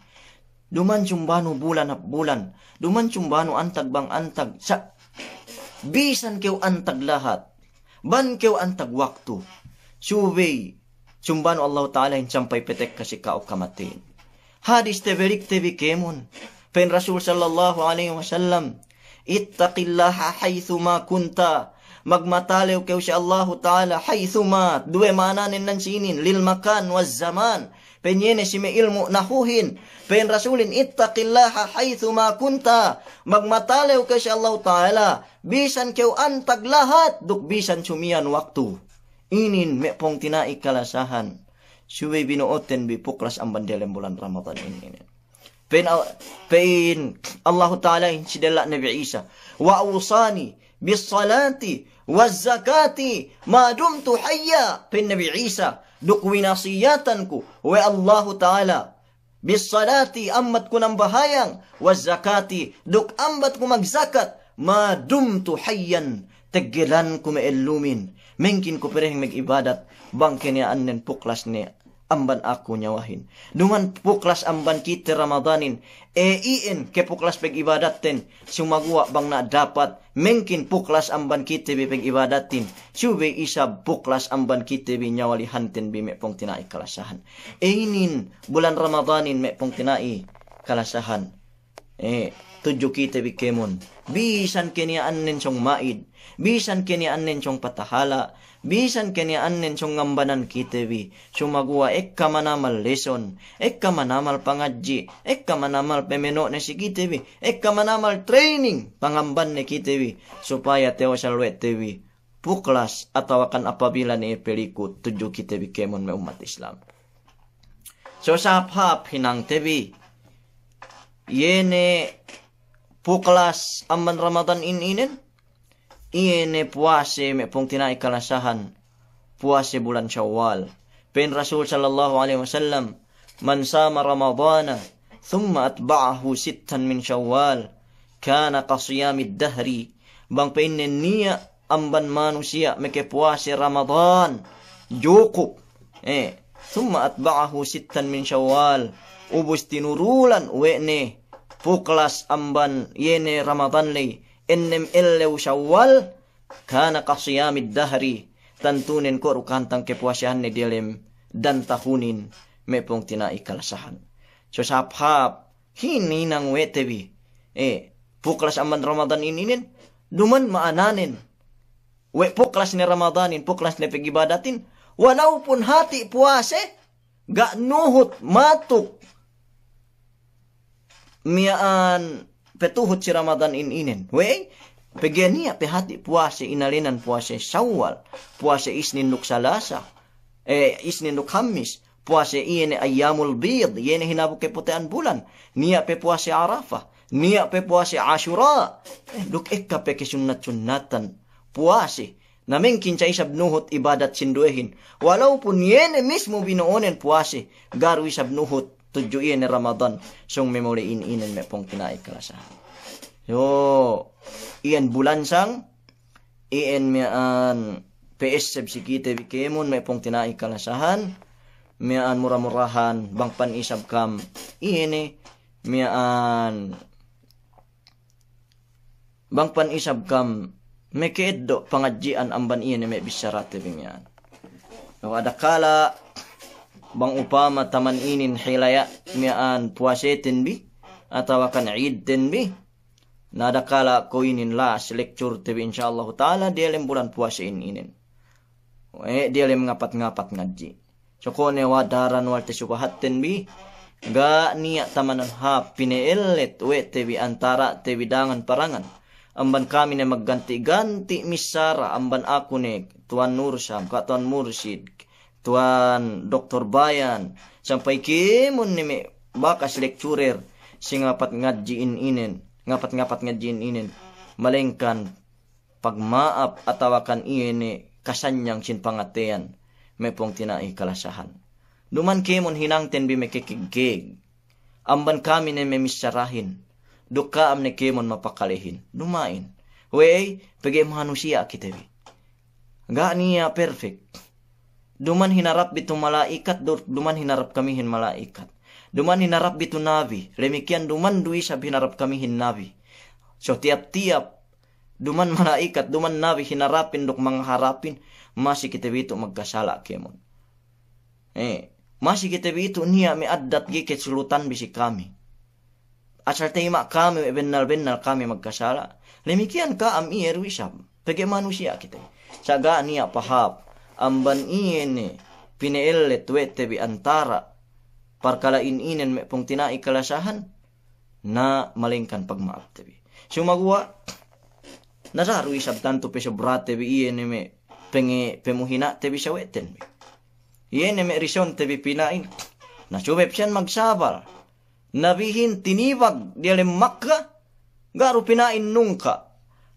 Duman sumbanu bulan hap bulan. Duman sumbanu antag bang antag. Sa' bisan kew antag lahat. Bang kew antag waktu. Subey sumbanu Allahu Ta'alahin sampay patekka si ka'u kamateyin. Hadis tabalikte bi kēmon. Pa'in Rasul sallallahu alaihi wasallam, "Ittaqillaha haythuma kunta." Magmatalew kew si Allahu Ta'ala, haythuma, duwe ma'ananen nan sinin, lil makan waz zaman. Pa'in iye ne si me' ilmu' nahuhin. Pa'in Rasulin, "Ittaqillaha haythuma kunta." Magmatalew kew si Allahu Ta'ala, bisan kew antag lahat, duk bisan sumiyan waktu. Inin me' pungtina'i kalasahan. Subey bino'oten bi puklas amban delem bulan Ramadan inin. Pa'in Al-, pa'in Allahu Ta'alahin si della' Nabi Isa, "Wa awsani bis salati waz zakati ma dumtu hayya." Pa'in Nabi Isa, "Duk winasiyatan ku we' Allahu Ta'ala bis salati, ambat ku nambahayang, waz zakati, duk ambat ku magzakat, ma dumtu hayyan, teggelan ku me' ellumin." Mengkin ku pe dehin mag'ibadat bang keniya'annen puklas ne amban aku niyawahin. Duman puklas amban kite Ramadanin, e, iyan ke puklas pag'ibadatten, sumaguwa' bang na' dapat, mengkin puklas amban kite bi pag'ibadatin, subey isab puklas amban kite bi niyawalihanten bi me' pungtina'i kalasahan. E, inin bulan Ramadanin me' pungtina'i kalasahan. E, tudju kite bi kēmon. Bisan keniya'annen sōng ma'id, bisan keniya'annen sōng patahala', bisan keniya'annen sōng ngambanan kite bi. Sumaguwa' ekka manamal lesson, ekka manamal pangadji', ekka manamal pemeno'ne si kite bi, ekka manamal training pangambanne kite bi, supaya tewasal we' te bi puklas atawakan apabila ne pelikut tudju kite bi kēmon me' ummat Islam. So sahāp-hāp hinangte bi, iye ne puklas amban Ramadan in inen, iye ne puwase me' pungtina'i kalasahan, puwase bulan Syawwal. Pa'in Rasul sallallahu alaihi wasallam, "Man sama Ramadana thumma atba'ahu sittan min Syawwal, kana ka siyamid dahri." Bang pa'inne niya' amban manusiya' makapuwase Ramadan jukup, e, thumma atba'ahu sittan min Syawwal, ubus tinurulan we' ne puklas amban iye ne Ramadan ley ennem ellew Syawwal, kana ka siyamid dahri, tantunen ko' du kahantang kapuwasehanne diyalem dantahunin me' pungtina'i kalasahan. So sahāp-hāp hininang we' te bi, e, puklas amban Ramadan in inen, duman ma'ananen we' puklas ne Ramadanin, puklas ne pag'ibadatin, walawpun hati' puwase, ga' nuhut matuk miya'an patuhut si Ramadan in inen. We'ey? Pegge' niya' pe hati' puwase inalenan puwase Syawwal, puwase Isnin duk Salasa, e, Isnin duk Hammis, puwase iye ne ayyamul bid, iye ne hinabuk kapute'an bulan, niya' pe puwase Arafa, niya' pe puwase Ashura, e, duk ekka pe kasunnat-sunnatan puwase. Na mengkin sa' isab nuhut ibadat sinduwehin. Walawpun iye ne mismu bino'onen puwase, ga' du isab nuhut tudju iye ne Ramadan, sōng memole in inen me' pungtina'i kalasahan. So, iyan bulansang, iyan miya'an pe'esseb si kite bi kēmon me' pungtina'i kalasahan, miya'an mura-murahan, bang pan isab kam, iye ne, miya'an Bang pan isab kam makaeddo' pangadji'an amban iye ne me' bissarate bi miya'an. Adakala' bang upama taman inin hilaya' miya'an puwaseten bi, atawakan Eid ten bi, na dakala' ko' inin last lecture te bi insya Allahu ta'ala diyalem bulan puwase in inen. We' diyalem ngapat-ngapat ngadji'. So ko' ne wadaran wal te subahat ten bi, ga' niya' tamanan hāp pine'ellet we' te bi antara' te bi dangan parangan. Amban kami ne magganti'-ganti' missara, amban aku ne Tuwan Nursam, ka' Tuwan Mursid, Tuwan Doktor Bayan, sampay kēmon ne me' bakas lecturer si ngapat ngadji' in inen, ngapat-ngapat ngadji' in inen. Malengkan pagma'ap atawakan iye ne kasanyang sin pangateyan me' pungtina'i kalasahan. Duman kēmon hinang ten bi me' kekeg-keg. Amban kami ne me' missarahin. Duk ka'am ne kēmon mapakalehin. Duma'in. We'ey, pegge' manusiya' kite bi. Ga' niya' perfect. Duman hinarap bi tu mala'ikat, du-, duman hinarap kamihin mala'ikat. Duman hinarap bi tu nabi. Damikkiyan duman du isab hinarap kamihin nabi. So tiyap-tiyap duman mala'ikat, duman nabi hinarapin duk mangaharapin, masi kite bi tu magkasala' kēmon. Eh, masi kite bi tu niya' me' addat ga'i kesulutan bi si kami. Asal teyma' kami we' bennal-bennal kami magkasala'. Damikkiyan ka'am iye du isab. Pegge' manusiya' kite. Sa' ga' niya' pahāp amban iye ne pine'ellet we' te bi antara' parkala' in inen me' pungtina'i kalasahan, na malengkan pagma'ap te bi. Sumaguwa', na daru isab tantu pesobra te bi iye ne me' penge-, pemuhina' te bi sawe'ten bi. Iye ne me' rison te bi pina'in. Na subey siyan magsabar. Nabihin tinibag diyalem Makka, ga' du pina'in nungka'.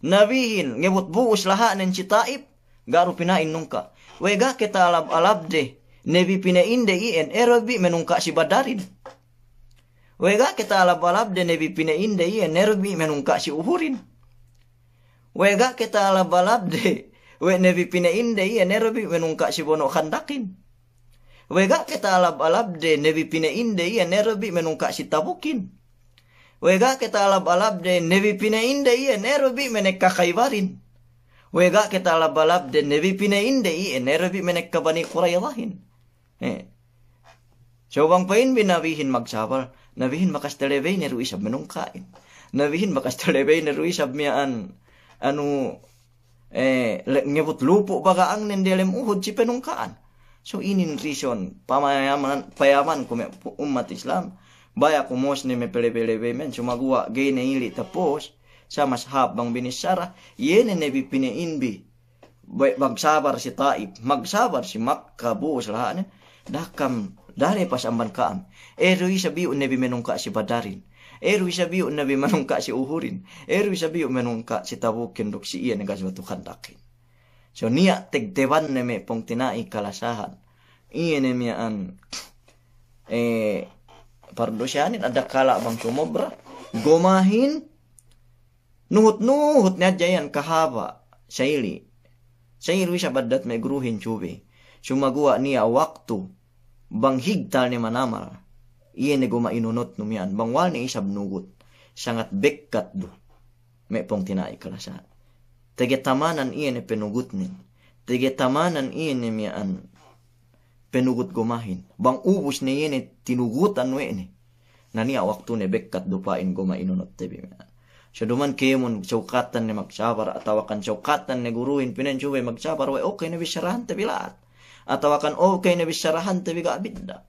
Nabihin ngebut bu'us laha'nen si Ta'ip, ga' du pina'in nungka'. We' ga' ke ta'alab-alabde, Nabi pina'inde iyan, eru bi menungka' si Badarin. We' ga' ke ta'alab-alabde, Nabi pina'inde iyan, eru bi menungka' si Uhurin. We' ga' ke ta'alab-alabde, we' Nabi pina'inde iyan, eru bi menungka' si Bono' Khandakin. We' ga' ke ta'alab-alabde, Nabi pina'inde iyan, eru bi menungka' si Tabukin. We' ga' ke ta'alab-alabde, Nabi pina'inde iyan, eru bi menekka Khaybarin. We' ga' ke ta'alab-alabde, Nabi pina'inde iyan, eru bi menekka Bani Quraydahin. Eh. So bang pa'in bi nabihin magsabar, nabihin bakas talebey ne du isab menungka'in. Nabihin bakas talebey ne du isab miya'an, anu, eh, le-, ngebut lupu' baga'angnen diyalem Uhud si penungka'an. So inin rison, pamayaman, payamanku me' pu-, ummat Islam, baya' ku mos ne me' palebey-lebey men, sumaguwa' ga'i ne ili' tapus, sa' mas hāp bang binissara, iye ne Nabi pina'in bi, Be-, magsabar si Ta'ip, magsabar si Makka, bu'us laha'nen. Da'a kam, da'a lepas amban ka'am. Eru isab iyu' Nabi menungka' si Badarin. Eru isab iyu' Nabi menungka' si Uhurin. Eru isab iyu' menungka' si Tabukin duk si iye ne Gazwatu Khandakin. So niya' tegtebanne me' pungtina'i kalasahan. Iye ne miya'an, eh, pardusehanin adakala' bang sumobra. Gomahin, nuhut-nuhut ne hadja iyan kahaba', sa' ili'. Sa' ili' isab addat me' guruhin subey. Sumaguwa' niya' waktu, bang higtal ne manamal. Iye ne goma inunutnu miya'an, bang wal ne isab nugut. Sangat bekkat du. Me' pungtina'i kalasahan. Tege tamanan iye ne penugutnen. Tege tamanan iye ne miya'an penugut gomahin. Bang ubus ne iye ne tinugutan we' ne. Na niya' waktune bekkat du pa'in goma inunut te bi. So duman kēmon sawkatan ne magsabar, atawakan sawkatan ne guruhin pina'in subey magsabar we' okey ne bissarahan te bi la'at. Atawakan okey ne bissarahan te bi ga' bidda'.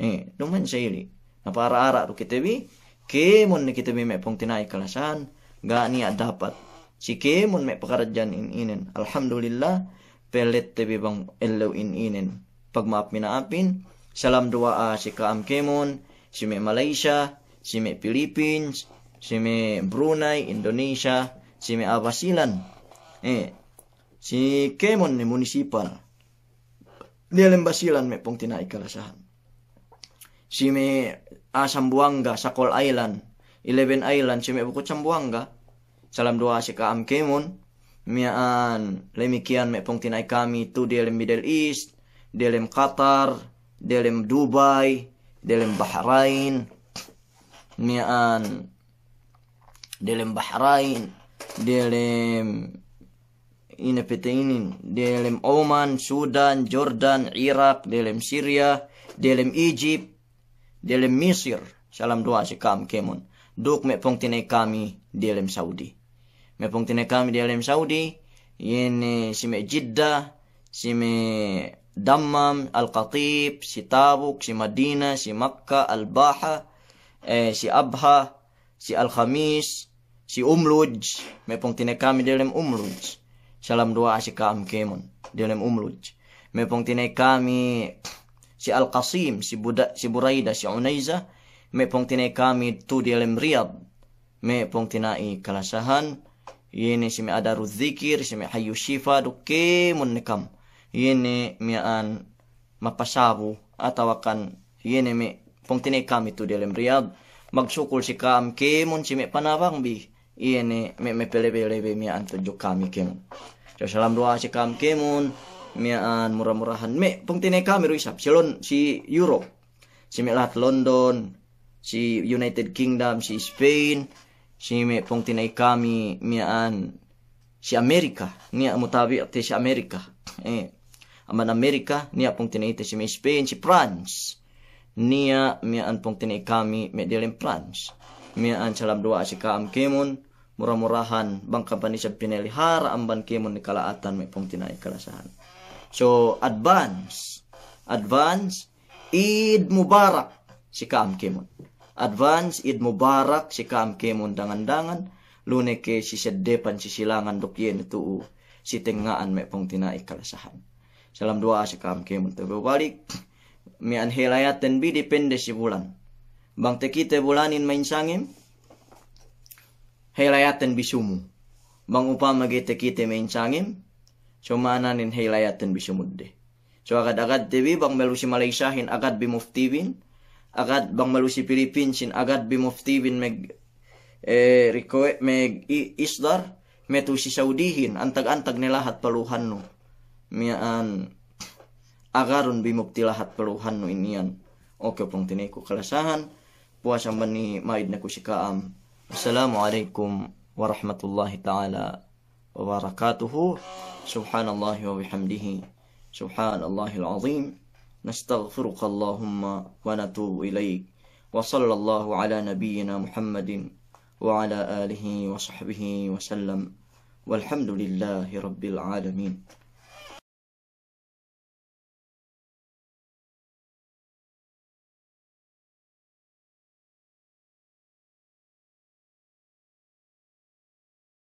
Eh, duman sa' ili'. Na para-ara du kite bi, kēmon ne kite bi me' pungtina'i kalasahan, ga' niya' dapat. Si kēmon me' pakaradja'an in inen. Alhamdulillah, pellet te bi bang ellew in inen. Pagma'ap mina'apin, salam duwa'a si ka'am kēmon, si me' Malaysia, si me' Philippines, si me' Brunei, Indonesia, si me' a'a Basilan. Eh, si kēmon ne munisipal. Diyalem Basilan me' pungtina'i kalasahan. Si me' a'a Sambuwangga, Sakol Island, Eleven Island, si me' bukut Sambuwangga. Salam duwa'a si ka'am kēmon, miya'an damikkiyan me' pungtina'i kami tu diyalem Middle East, diyalem Qatar, diyalem Dubai, diyalem Bahrain, miya'an diyalem Bahrain, diyalem ine pe te inin, diyalem Oman, Sudan, Jordan, Iraq, diyalem Syria, diyalem Egypt, diyalem Misir. Salam duwa'a si ka'am kēmon. Duk me' pungtina'i kami diyalem Saudi. Me' pungtina'i kami diyalem Saudi, iye ne si me' Jidda, si me' Dammam, Al-Khatib, si Tabuk, si Madina, si Makka, Al-Baha, eh, si Abha, si Al-Khamis, si Umluj, me' pungtina'i kami diyalem Umluj. Salam duwa'a si ka'am kēmon, diyalem Umluj. Me' pungtina'i kami si Al-Qasim, si Buda-, si Buraida, si Unaiza, me' pungtina'i kami tu diyalem Riyad. Me' pungtina'i kalasahan, iye ne si me' Adaru Zikir, si me' Hayyu Shifa, duk kēmon ne kam. Iye ne miya'an mapasabu, atawakan iye ne me' pungtina'i kami tu diyalem Riyad, magsukul si ka'am kēmon si me' panabang bi, iye ne me', me' pelebe-lebe miya'an tudju kami kēmon. So salam duwa'a si ka'am kēmon, miya'an mura-murahan me' pungtina'i kami du isab, si Lon-, si Europe, si me' lahat London, si United Kingdom, si Spain, si me' pungtina'i kami miya'an si Amerika, niya' mutabi'te si Amerika. Eh, amban Amerika, niya' pungtina'ite si me' Spain, si France. Niya' miya'an pungtina'i kami me' diyalem France. Miya'an salam duwa'a si ka'am kēmon, mura-murahan bang kam panisab pinelihara' amban kēmon ne kala'atan me' pungtina'i kalasahan. So, advance, advance, Eid Mubarak si ka'am kēmon. Advance Eid Mubarak si ka'am kēmon dangan-dangan, lu ne ke si seddepan si silangan duk iye ne tu'u si tengnga'an me' pungtina'i kalasahan. Salam duwa'a si ka'am kēmon. Tabe' balik, miya'an helayaten bi depende si bulan. Bang tekite bulanin ma'in sangem, helayaten bi sumu. Bang upama ga'i tekite ma'in sangem, so ma'ananen helayaten bi sumudde. So agad-agadte bi, bang me' lu si Malaysiahin agad bi muftibin, agad bang me' lu si Philippinsin agad bi muftibin meg, eh, rikowe-, meg i-, isdar, me' tu si Saudihin, antag-antag ne lahat paluhannu. Miya'an agadun bi mufti lahat paluhannu iniyan. Oke, pungtina'iku kalasahan, puwas amban ni ma'id ne ku si ka'am. Assalamu alaikum warahmatullahi ta'ala وبركاته. سبحان الله وبحمده. سبحان الله العظيم. نستغفرك اللهم ونتوب إليك. وصلى الله على نبينا محمد وعلى آله وصحبه وسلم. والحمد لله رب العالمين.